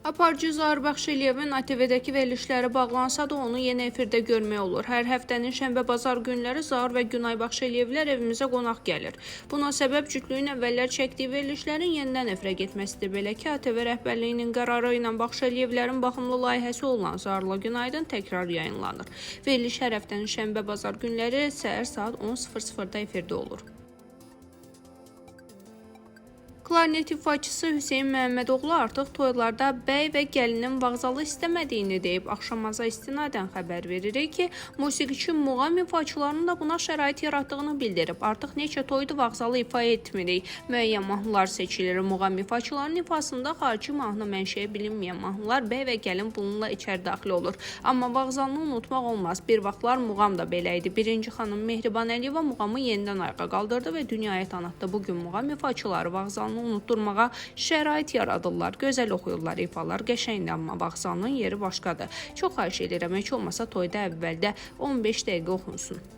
Aparıcı Zaur Baxşəliyevin ATV-dəki verilişləri bağlansa da onu yenə efirdə görmək olur. Hər həftənin şənbə-bazar günləri Zaur və Günay Baxşəliyevlər evimizə qonaq gəlir. Buna səbəb cütlüyün əvvəllər çəkdiyi verilişlərin yenidən efirə getməsidir. Belə ki, ATV rəhbərliyinin qərarı ilə Baxşəliyevlərin baxımlı layihəsi olan Zaurla Günaydın təkrar yayınlanır. Veriliş hər həftənin şənbə-bazar günləri səhər saat 10:00-da efirdə olur. Klarnet ifaçısı Hüseyn Məmmədoğlu artıq toylarda bəy və gəlinin vağzalı istəmədiyini deyib. Axşamaza istinadən xəbər veririk ki, musiqiçi muğam ifaçılarının da buna şərait yaratdığını bildirib. Artıq neçə toydu vağzalı ifa etmirik. Müəyyən mahnılar seçilir. Muğam ifaçılarının ifasında xarici mahnı mənşəyi bilinməyən mahnılar bəy və gəlin bununla içəri daxil olur. Amma vağzalını unutmaq olmaz. Bir vaxtlar muğam da belə idi. Birinci xanım Mehriban Əliyeva muğamı yenidən ayağa qaldırdı və dünyaya tanıtdı. Bu gün muğam ifaçıları vağzalını unutdurmağa şərait yaradırlar. Gözəl oxuyurlar, ifalar qəşəngdir, amma vağzalının yeri başqadır. Çox xahiş edirəm, heç olmasa toyda əvvəldə 15 dəqiqə oxunsun.